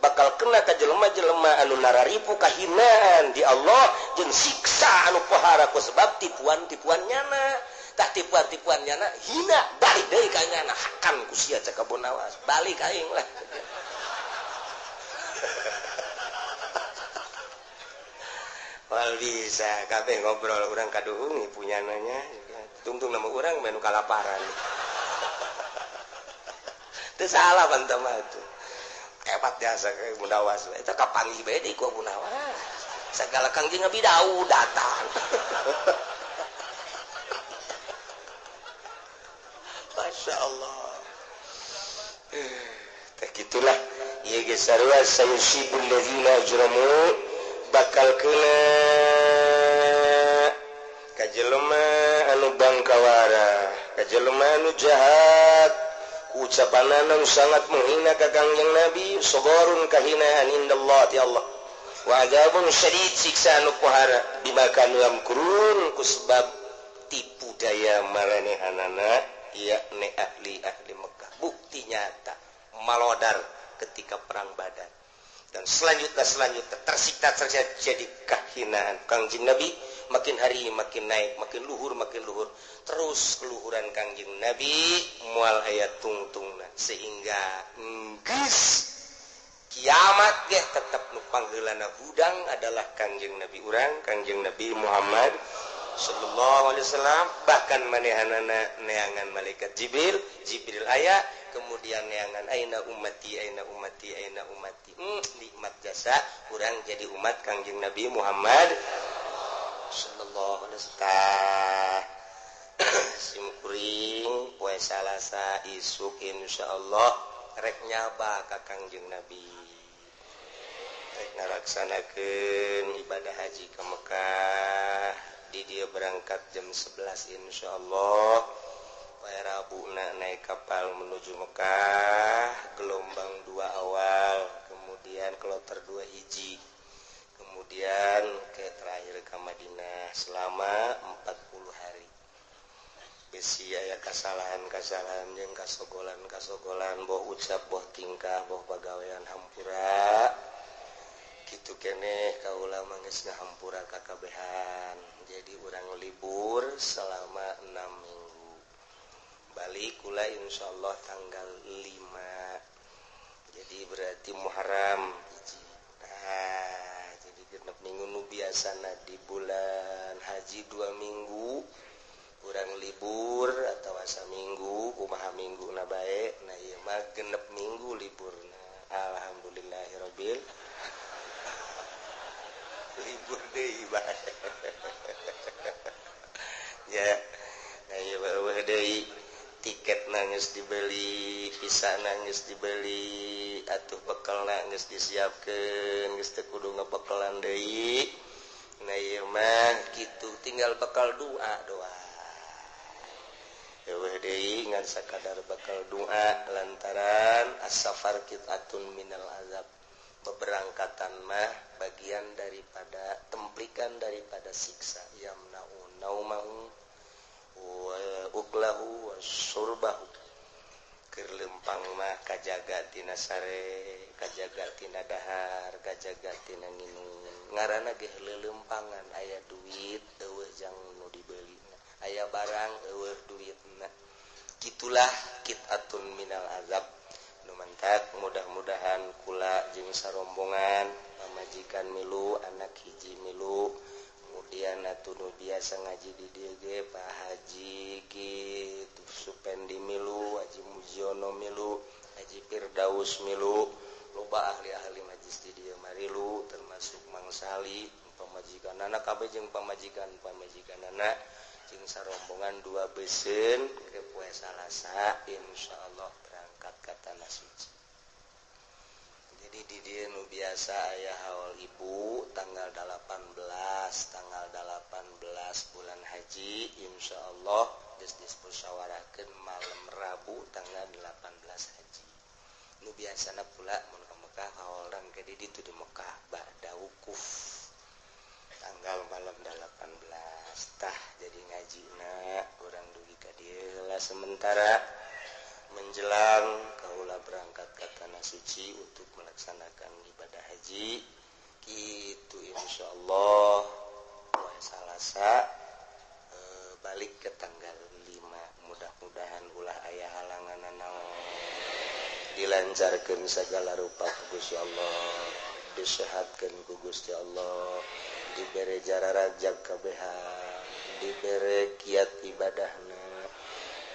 S1: Bakal kena ka jelema-jelema anu nararipu kahinaan di Allah jeung siksa anu pohara ku sebab tipuan-tipuan nyana. Tah tipuan-tipuan nyana hina balik deui ka nyana hakan ku sia cek Abu Nawas. Balik aing lah. Wal bisa kabeh ngobrol urang kaduhung punyananya. Tungtung nama urang menu kalaparan. Teu salah bantah mah tuh. Hebat jasa ke Abu Nawas. Eta kapanggih bae deui ku Abu Nawas. Sagala Kangjeng Nabi Daud datang. Masya Allah. Teh gitulah. Ieu geus sarua sayusibul ladzina ajramu bakal kena ka jelema anu bangkawara, ka jelema anu jahat, ucapanana nu sangat menghina ka Kangjeng Nabi, sagharun kahinaan indallah ti Allah. Wa adzabun syadid siksa anu pohara bima kanu yamkurun ku sebab tipu daya maranehanana yakni ahli-ahli Mekah. Bukti nyata malodar ketika perang Badar. Dan selanjutnya tersiksa jadi kehinaan Kangjeng Nabi makin hari makin naik, makin luhur terus keluhuran Kangjeng Nabi mual aya tungtungna sehingga geus kiamat ge tetep nu pangheulana hudang adalah Kangjeng Nabi urang, Kangjeng Nabi Muhammad sallallahu alaihi wasallam. Bahkan manehanana neangan malaikat Jibril, Jibril aya kemudian neangan aina ummati aina ummati aina ummati. Nikmat jasa urang jadi umat Kangjeng Nabi Muhammad sallallahu alaihi wasallam. Simkuring poe Salasa isuk insyaallah rek nyaba ka Kangjeng Nabi. Rek ngalaksanakeun ibadah haji ke Mekah. Di dia berangkat jam 11 insyaallah. Poe Rabuna naik kapal menuju Mekah, gelombang 2 awal, kemudian kloter 2 hiji, kemudian ke terakhir ke Madinah selama 40 hari. Besi aya kasalahan-kasalahan jeung kasogolan-kasogolan boh ucap boh tingkah boh pagawean hampura. Kitu keneh kaula mah geus ngahampura kakabehan. Jadi urang libur selama 6 minggu. Balik kula insyaallah tanggal 5. Jadi berarti Muharram hiji. Nah, jadi genep minggu nu biasana di bulan haji 2 minggu urang libur atau asa minggu kumaha minggu na bae. Nah ieu mah genep minggu liburna. Alhamdulillahirabbil libur deui bae ya. Nah, ieu deui tiket nangis dibeli, visa nangis dibeli, atuh bekal nangis disiapkeun, geus teu kudu ngebekalan deui. Nah, ieu mah kitu tinggal bekal doa doa. Eueuh deui ngan sakadar bekal doa lantaran as-safar qit'atun minal azab. Beberangkatan mah bagian daripada templikan daripada siksa, yamna'u naumahu wa uklahu wa surbahu. Keur lempang mah kajaga tina sare, kajaga tina dahar, kajaga tina nginum. Ngaranna ge leuleumpangan, aya duit eueuh jang nu dibelina, aya barang eueuh duitna. Kitulah qit'atun minal azab. Nu mantak mudah-mudahan kula jeung sarombongan, pamajikan milu, anak hiji milu, kemudian atuh nu biasa ngaji di dieu ge Pak Haji kitu Supendi milu, Haji Mujiono milu, Haji Firdaus milu, loba ahli-ahli majlis di dieu marilu, termasuk Mang Sali, pamajikanana kabeh jeung pamajikan-pamajikanana jeung sarombongan dua beuseun ke poe Salasa insyaallah berangkat ka tanah suci. Jadi di dieu nu biasa aya haul ibu tanggal 18, tanggal 18 bulan haji insyaallah geus dismusyawarahkeun malam Rabu tanggal 18 haji. Nu biasana pula mun ka Mekah haolan ke di ditu di Mekah ba'da wukuf tanggal malam 18. Tah jadi ngajina urang dugi ka dieu lah sementara menjelang kaula berangkat ke tanah suci untuk melaksanakan ibadah haji gitu insyaallah poe Salasa balik ke tanggal 5. Mudah-mudahan ulah aya halangan naon, dilancarkeun segala rupa ku Gusti Allah, disehatkeun ku Gusti Allah, dibere jararajag kabehan, dibere kiat ibadahna,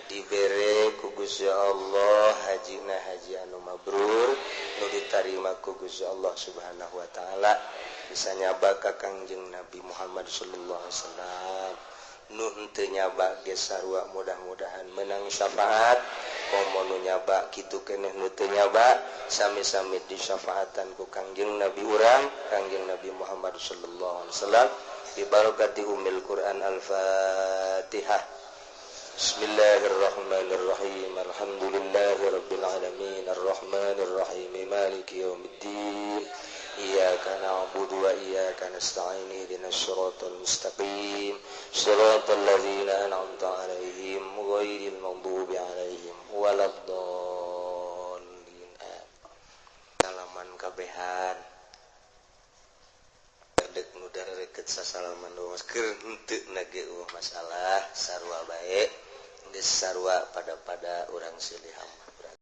S1: dibere ku Gusti Allah hajina haji anu mabrur nu ditarima ku Gusti Allah Subhanahu wa taala, bisa nyaba ka Kangjeng Nabi Muhammad sallallahu alaihi wasallam. Nu henteu nyaba ge sarua mudah-mudahan menang syafaat, komo nu nyaba kitu keneh nu teu nyaba sami-sami disyafaatan ku Kangjeng Nabi urang, Kangjeng Nabi Muhammad sallallahu alaihi wasallam, bi barakati umil Quran. Al-Fatihah. Bismillahirrahmanirrahim. Alhamdulillahirabbil alamin arrahmanir rahim maliki yaumiddin. Iyyaka na'budu wa iyyaka nasta'in ihdinas siratal mustaqim siratal ladzina an'amta 'alaihim ghairil maghdubi 'alaihim waladdallin. Salaman kabehan dek nu dareket sasalaman doang keur henteu na ge eueuh masalah, sarua bae geus sarua pada-pada urang silih.